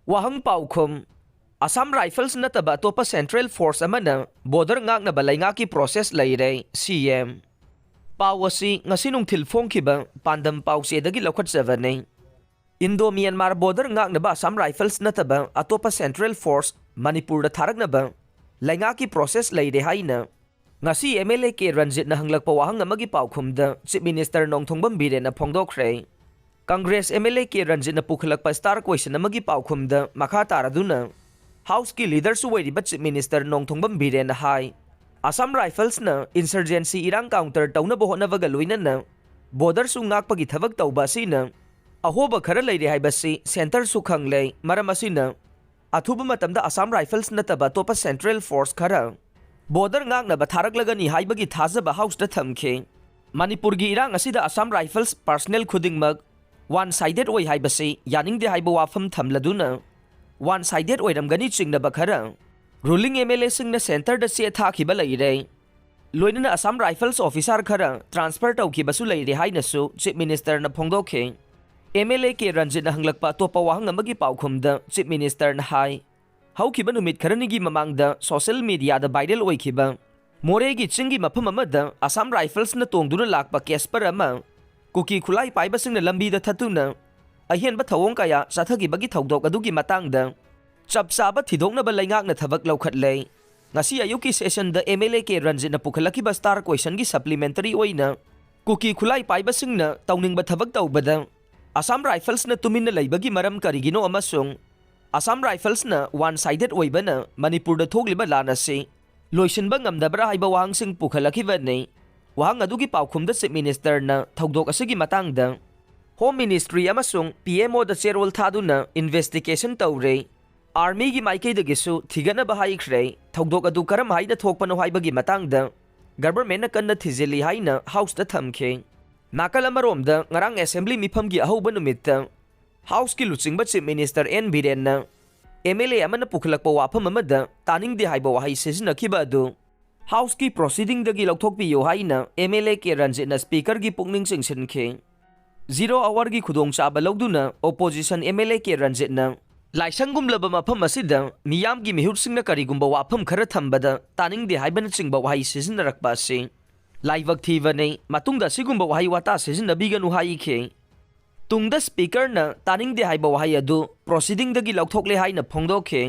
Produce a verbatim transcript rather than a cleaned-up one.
ꯋꯥꯍꯪ ꯄꯥꯎꯈꯨꯝ: ꯑꯁꯥꯝ ꯔꯥꯏꯐꯜꯁ ꯅꯠꯇꯕ ꯑꯇꯣꯞꯄ ꯁꯦꯟꯇ꯭ꯔꯦꯜ ꯐꯣꯔꯁ ꯑꯃꯅ ꯕꯣꯔꯗꯔ ꯉꯥꯛꯅꯕ ꯂꯩꯉꯥꯛꯀꯤ ꯄ꯭ꯔꯣꯁꯦꯁ ꯂꯩꯔꯦ, ꯁꯤ ꯑꯦꯝ꯫ ꯄꯥꯎ ꯑꯁꯤ ꯉꯁꯤ ꯅꯨꯡꯊꯤꯜ ꯐꯣꯡꯈꯤꯕ ꯄꯥꯟꯗꯝ ꯄꯥꯎꯆꯦꯗꯒꯤ ꯂꯧꯈꯠꯆꯕꯅꯤ꯫ ꯏꯟꯗꯣ ꯃ꯭ꯌꯥꯟꯃꯥꯔ ꯕꯣꯔꯗꯔ ꯉꯥꯛꯅꯕ ꯑꯁꯥꯝ ꯔꯥꯏꯐꯜꯁ ꯅꯠꯇꯕ ꯑꯇꯣꯞꯄ ꯁꯦꯟꯇ꯭ꯔꯦꯜ ꯐꯣꯔꯁ ꯃꯅꯤꯄꯨꯔꯗ ꯊꯥꯔꯛꯅꯕ ꯂꯩꯉꯥꯛꯀꯤ ꯄ꯭ꯔꯣꯁꯦꯁ ꯂꯩꯔꯦ ꯍꯥꯏꯅ ꯉꯁꯤ ꯑꯦꯝ ꯑꯦꯜ ꯑꯦ ꯀꯦ ꯔꯟꯖꯤꯠꯅ ꯍꯪꯂꯛꯄ ꯋꯥꯍꯪ ꯑꯃꯒꯤ ꯄꯥꯎꯈꯨꯝꯗ ꯆꯤꯐ ꯃꯤꯅꯤꯁꯇꯔ ꯅꯣꯡꯊꯣꯡꯕꯝ ꯕꯤꯔꯦꯟꯅ ꯐꯣꯡꯗꯣꯛꯈ꯭ꯔꯦ꯫ Congress M L A K ꯔꯟꯖꯤꯠꯅ ꯄꯨꯈꯠꯂꯛꯄ ꯁ꯭ꯇꯥꯔ ꯀ꯭ꯋꯦꯁꯟ ꯑꯃꯒꯤ ꯄꯥꯎꯈꯨꯝꯗ ꯃꯈꯥ ꯇꯥꯔꯗꯨꯅ ꯍꯥꯎꯁꯀꯤ ꯂꯤꯗꯔꯁꯨ ꯑꯣꯏꯔꯤꯕ ꯆꯤꯐ ꯃꯤꯅꯤꯁꯇꯔ ꯅꯣꯡꯊꯣꯡꯕꯝ ꯕꯤꯔꯦꯟꯅ ꯍꯥꯏ, ꯑꯁꯥꯝ ꯔꯥꯏꯐꯜꯁꯅ ꯏꯟꯁꯔꯖꯦꯟꯁꯤ ꯏꯔꯥꯡ ꯀꯥꯎꯟꯇꯔ ꯇꯧꯅꯕ ꯍꯣꯠꯅꯕꯒ ꯂꯣꯏꯅꯅ ꯕꯣꯔꯗꯔꯁꯨ ꯉꯥꯛꯄꯒꯤ ꯊꯕꯛ ꯇꯧꯕ ꯑꯁꯤꯅ ꯑꯍꯣꯕ ꯈꯔ ꯂꯩꯔꯦ ꯍꯥꯏꯕꯁꯤ ꯁꯦꯟꯇꯔꯁꯨ ꯈꯪꯂꯦ꯫ ꯃꯔꯝ ꯑꯁꯤꯅ ꯑꯊꯨꯕ ꯃꯇꯝꯗ ꯑꯁꯥꯝ ꯔꯥꯏꯐꯜꯁ ꯅꯠꯇꯕ ꯑꯇꯣꯞꯄ ꯁꯦꯟꯇ꯭ꯔꯦꯜ ꯐꯣꯔꯁ ꯈꯔ ꯕꯣꯔꯗꯔ ꯉꯥꯛꯅꯕ ꯊꯥꯔꯛꯂꯒꯅꯤ ꯍꯥꯏꯕꯒꯤ ꯊꯥꯖꯕ ꯍꯥꯎꯁꯇ ꯊꯝꯈꯤ꯫ ꯃꯅꯤꯄꯨꯔꯒꯤ ꯏꯔꯥꯡ ꯑꯁꯤꯗ ꯑꯁꯥꯝ ꯔꯥꯏꯐꯜꯁ ꯄꯥꯔꯁꯅꯦꯜ ꯈꯨꯗꯤꯡꯃꯛ ꯋꯥꯟ ꯁꯥꯏꯗꯦꯠ ꯑꯣꯏ ꯍꯥꯏꯕꯁꯤ ꯌꯥꯅꯤꯡꯗꯦ ꯍꯥꯏꯕ ꯋꯥꯐꯝ ꯊꯝꯂꯗꯨꯅ ꯋꯥꯟ ꯁꯥꯏꯗꯦꯠ ꯑꯣꯏꯔꯝꯒꯅꯤ ꯆꯤꯡꯅꯕ ꯈꯔ ꯔꯨꯂꯤꯡ ꯑꯦꯝ ꯑꯦꯜ ꯑꯦꯁꯤꯡꯅ ꯁꯦꯟꯇꯔꯗ ꯆꯦ ꯊꯥꯈꯤꯕ ꯂꯩꯔꯦ꯫ ꯂꯣꯏꯅꯅ ꯑꯁꯥꯝ ꯔꯥꯏꯐꯜꯁ ꯑꯣꯐꯤꯁꯥꯔ ꯈꯔ ꯇ꯭ꯔꯥꯟꯁꯐꯔ ꯇꯧꯈꯤꯕꯁꯨ ꯂꯩꯔꯦ ꯍꯥꯏꯅꯁꯨ ꯆꯤꯐ ꯃꯤꯅꯤꯁꯇꯔꯅ ꯐꯣꯡꯗꯣꯛꯈꯤ꯫ ꯑꯦꯝ ꯑꯦꯜ ꯑꯦ ꯀꯦ ꯔꯟꯖꯤꯠꯅ ꯍꯪꯂꯛꯄ ꯑꯇꯣꯞꯄ ꯋꯥꯍꯪ ꯑꯃꯒꯤ ꯄꯥꯎꯈꯨꯝꯗ ꯆꯤꯐ ꯃꯤꯅꯤꯁꯇꯔꯅ ꯍꯥꯏ, ꯍꯧꯈꯤꯕ ꯅꯨꯃꯤꯠ ꯈꯔꯅꯤꯒꯤ ꯃꯃꯥꯡꯗ ꯁꯣꯁꯤꯌꯦꯜ ꯃꯤꯗꯤꯌꯥꯗ ꯚꯥꯏꯔꯦꯜ ꯑꯣꯏꯈꯤꯕ ꯃꯣꯔꯦꯒꯤ ꯆꯤꯡꯒꯤ ꯃꯐꯝ ꯑꯃꯗ ꯑꯁꯥꯝ ꯔꯥꯏꯐꯜꯁꯅ ꯇꯣꯡꯗꯨꯅ ꯂꯥꯛꯄ ꯀꯦꯁꯄꯔ ꯑꯃ ꯀꯨꯀꯤ ꯈꯨꯠꯂꯥꯏ ꯄꯥꯏꯕꯁꯤꯡꯅ ꯂꯝꯕꯤꯗ ꯊꯠꯇꯨꯅ ꯑꯍꯦꯟꯕ ꯊꯧꯑꯣꯡ ꯀꯌꯥ ꯆꯠꯊꯈꯤꯕꯒꯤ ꯊꯧꯗꯣꯛ ꯑꯗꯨꯒꯤ ꯃꯇꯥꯡꯗ ꯆꯞ ꯆꯥꯕ ꯊꯤꯗꯣꯛꯅꯕ ꯂꯩꯉꯥꯛꯅ ꯊꯕꯛ ꯂꯧꯈꯠꯂꯦ꯫ ꯉꯁꯤ ꯑꯌꯨꯛꯀꯤ ꯁꯦꯁꯟꯗ ꯑꯦꯝ ꯑꯦꯜ ꯑꯦ ꯀꯦ ꯔꯟꯖꯤꯠꯅ ꯄꯨꯈꯠꯂꯛꯈꯤꯕ ꯁ꯭ꯇꯥꯔ ꯀ꯭ꯋꯦꯁꯟꯒꯤ ꯁꯄ꯭ꯂꯤꯃꯦꯟꯇꯔꯤ ꯑꯣꯏꯅ ꯀꯨꯀꯤ ꯈꯨꯠꯂꯥꯏ ꯄꯥꯏꯕꯁꯤꯡꯅ ꯇꯧꯅꯤꯡꯕ ꯊꯕꯛ ꯇꯧꯕꯗ ꯑꯁꯥꯝ ꯔꯥꯏꯐꯜꯁꯅ ꯇꯨꯃꯤꯟꯅ ꯂꯩꯕꯒꯤ ꯃꯔꯝ ꯀꯔꯤꯒꯤꯅꯣ ꯑꯃꯁꯨꯡ ꯑꯁꯥꯝ ꯔꯥꯏꯐꯜꯁꯅ ꯋꯥꯟ ꯁꯥꯏꯗꯦꯠ ꯑꯣꯏꯕꯅ ꯃꯅꯤꯄꯨꯔꯗ ꯊꯣꯛꯂꯤꯕ ꯂꯥꯟ ꯑꯁꯤ ꯂꯣꯏꯁꯤꯟꯕ ꯉꯝꯗꯕ꯭ꯔꯥ ꯍꯥꯏꯕ ꯋꯥꯍꯪꯁꯤꯡ ꯄꯨꯈꯠꯂꯛꯈꯤꯕꯅꯤ꯫ ꯋꯥꯍꯪ ꯑꯗꯨꯒꯤ ꯄꯥꯎꯈꯨꯝꯗ ꯆꯤꯐ ꯃꯤꯅꯤꯁꯇꯔꯅ ꯊꯧꯗꯣꯛ ꯑꯁꯤꯒꯤ ꯃꯇꯥꯡꯗ ꯍꯣꯝ ꯃꯤꯅꯤꯁꯇ꯭ꯔꯤ ꯑꯃꯁꯨꯡ ꯄꯤ ꯑꯦꯝ ꯑꯣꯗ ꯆꯦꯔꯣꯜ ꯊꯥꯗꯨꯅ ꯏꯟꯚꯦꯁꯇꯤꯒꯦꯁꯟ ꯇꯧꯔꯦ꯫ ꯑꯥꯔꯃꯤꯒꯤ ꯃꯥꯏꯀꯩꯗꯒꯤꯁꯨ ꯊꯤꯒꯠꯅꯕ ꯍꯥꯏꯈ꯭ꯔꯦ꯫ ꯊꯧꯗꯣꯛ ꯑꯗꯨ ꯀꯔꯝ ꯍꯥꯏꯅ ꯊꯣꯛꯄꯅꯣ ꯍꯥꯏꯕꯒꯤ ꯃꯇꯥꯡꯗ ꯒꯚꯔꯟꯃꯦꯟꯠꯅ ꯀꯟꯅ ꯊꯤꯖꯤꯜꯂꯤ ꯍꯥꯏꯅ ꯍꯥꯎꯁꯇ ꯊꯝꯈꯤ꯫ ꯅꯥꯀꯜ ꯑꯃꯔꯣꯝꯗ, ꯉꯔꯥꯡ ꯑꯦꯁꯦꯝꯕ꯭ꯂꯤ ꯃꯤꯐꯝꯒꯤ ꯑꯍꯧꯕ ꯅꯨꯃꯤꯠꯇ ꯍꯥꯎꯁꯀꯤ ꯂꯨꯆꯤꯡꯕ ꯆꯤꯐ ꯃꯤꯅꯤꯁꯇꯔ ꯑꯦꯟ ꯕꯤꯔꯦꯟꯅ ꯑꯦꯝ ꯑꯦꯜ ꯑꯦ ꯑꯃꯅ ꯄꯨꯈꯠꯂꯛꯄ ꯋꯥꯐꯝ ꯑꯃꯗ ꯇꯥꯅꯤꯡꯗꯦ ꯍꯥꯏꯕ ꯋꯥꯍꯩ ꯁꯤꯖꯤꯟꯅꯈꯤꯕ ꯑꯗꯨ ꯍꯥꯎꯁꯀꯤ ꯄ꯭ꯔꯣꯁꯤꯗꯤꯡꯗꯒꯤ ꯂꯧꯊꯣꯛꯄꯤꯌꯨ ꯍꯥꯏꯅ ꯑꯦꯝ ꯑꯦꯜ ꯑꯦ ꯀꯦ ꯔꯟꯖꯤꯠꯅ ꯁ꯭ꯄꯤꯀꯔꯒꯤ ꯄꯨꯛꯅꯤꯡ ꯆꯤꯡꯁꯤꯟꯈꯤ꯫ ꯖꯤꯔꯣ ꯑꯋꯥꯔꯒꯤ ꯈꯨꯗꯣꯡꯆꯥꯕ ꯂꯧꯗꯨꯅ opposition M L A K ꯔꯟꯖꯤꯠꯅ ꯂꯥꯏꯁꯪꯒꯨꯝꯂꯕ ꯃꯐꯝ ꯑꯁꯤꯗ ꯃꯤꯌꯥꯝꯒꯤ ꯃꯤꯍꯨꯠꯁꯤꯡꯅ ꯀꯔꯤꯒꯨꯝꯕ ꯋꯥꯐꯝ ꯈꯔ ꯊꯝꯕꯗ ꯇꯥꯅꯤꯡꯗꯦ ꯍꯥꯏꯕꯅꯆꯤꯡꯕ ꯋꯥꯍꯩ ꯁꯤꯖꯤꯟꯅꯔꯛꯄ ꯑꯁꯤ ꯂꯥꯏꯕꯛ ꯊꯤꯕꯅꯤ꯫ ꯃꯇꯨꯡꯗ ꯑꯁꯤꯒꯨꯝꯕ ꯋꯥꯍꯩ ꯋꯥꯇꯥ ꯁꯤꯖꯤꯟꯅꯕꯤꯒꯅꯨ ꯍꯥꯏꯈꯤ꯫ ꯇꯨꯡꯗ ꯁ꯭ꯄꯤꯀꯔꯅ ꯇꯥꯅꯤꯡꯗꯦ ꯍꯥꯏꯕ ꯋꯥꯍꯩ ꯑꯗꯨ ꯄ꯭ꯔꯣꯁꯤꯗꯤꯡꯗꯒꯤ ꯂꯧꯊꯣꯛꯂꯦ ꯍꯥꯏꯅ ꯐꯣꯡꯗꯣꯛꯈꯤ꯫